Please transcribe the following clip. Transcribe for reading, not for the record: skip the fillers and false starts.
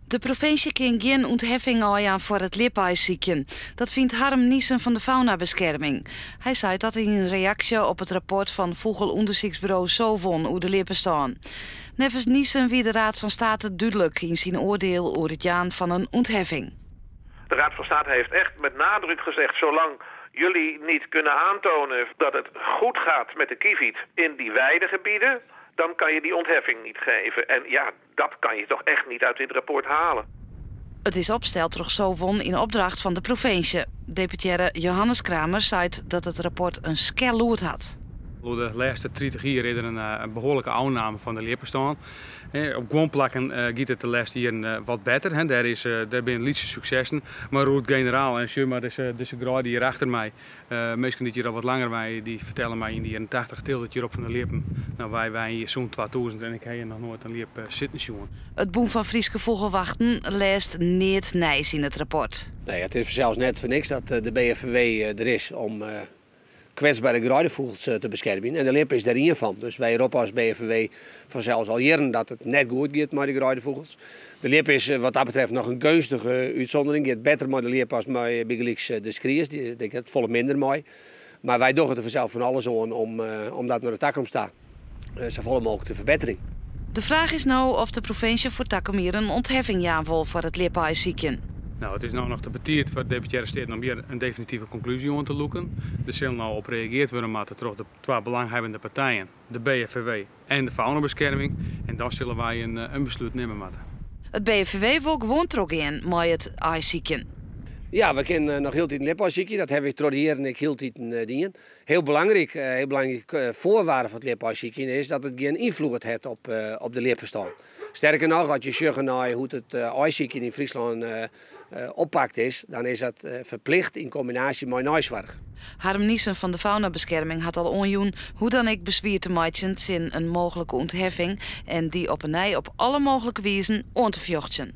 De provinsje kin gjin ûntheffing ôfjaan foar it ljipaaisykjen. Dat fynt Harm Niesen fan de Faunabeskerming. Hy seit dat yn reaksje op it rapport fan fûgelûndersyksburo Sovon oer de ljippestân. Neffens Niesen wie de Raad van State dúdlik yn syn oardiel oer it jaan fan in ûntheffing. De Raad van State heeft echt met nadruk gezegd: zolang jullie niet kunnen aantonen dat het goed gaat met de kievit in die weidegebieden, dan kan je die ontheffing niet geven. En ja, dat kan je toch echt niet uit dit rapport halen. It is opsteld troch Sovon yn opdracht fan de provinsje. Deputearre Johannes Kramer seit dat it rapport in skel lûd hat. Oer de lêste 30 jier is der in behoarlike ôfname fan de ljippestân. Op guon plakken giet it de lêste jierren wat better. Dêr is, dêr binne lytse suksessen. Mar oer it generaal, en sjoch mar dizze greide hjir achter my, minsken dy't hjir al wat langer wenje, dy fertelle my yn de jierren 80 tilde it hjir op fan de ljippen. No, wy wenje hjir sûnt 2000 en ik ha hjir noch noait in ljip sitten sjoen. It Bûn fan Fryske Fûgelwachten lêst neat nijs yn it rapport. Nee, it is fansels net foar niks dat de BFVW der is om kwetsbere greidefûgels te beskermjen. En de ljip is dêr ien fan. Dus wy roppe as BFVW fansels al jierren dat it net goed giet mei de greidefûgels. De ljip is wat dat betreft noch in geunstige útsûndering. Giet better mei de ljip as mei bygelyks de skries. Dêr giet folle minder mei. Mar wy dogge der fansels fan alles oan om dat nei de takomst ta safolle mooglik te ferbetterjen. De fraach is no oft de provinsje foar takom jier in ûntheffing jaan wol foar it ljipaaisykjen. No, it is no noch te betiid foar deputearre steaten om hjir in definitive konklúzje oan te lûken. Der sil no op reageard wurde moatte troch de twa belanghawwende partijen, de BFVW en de Faunabeskerming. En dan sille wy in beslút nimme moatte. It BFVW wol gewoan trochgean mei it aaisykjen. Ja, we kinne noch hieltyd ljipaaisykje. Dat hawwe wy troch de jierren ek hieltyd dien. Hiel belangryk, hiel belangryk foarwaarde foar it ljipaaisykjen is dat it gjin ynfloed hat op de ljippestân. Sterker noch, as je sjogge nei hoe't it aaisykjen yn Fryslân oppakt is, dan is dat ferplicht yn kombinaasje mei neisoarch. Harm Niesen fan de Faunabeskerming hat al oanjûn hoe dan ek beswier te meitsjen tsjin in mooglike ûntheffing en dy op 'e nij op alle mooglike wizen oan te fjochtsjen.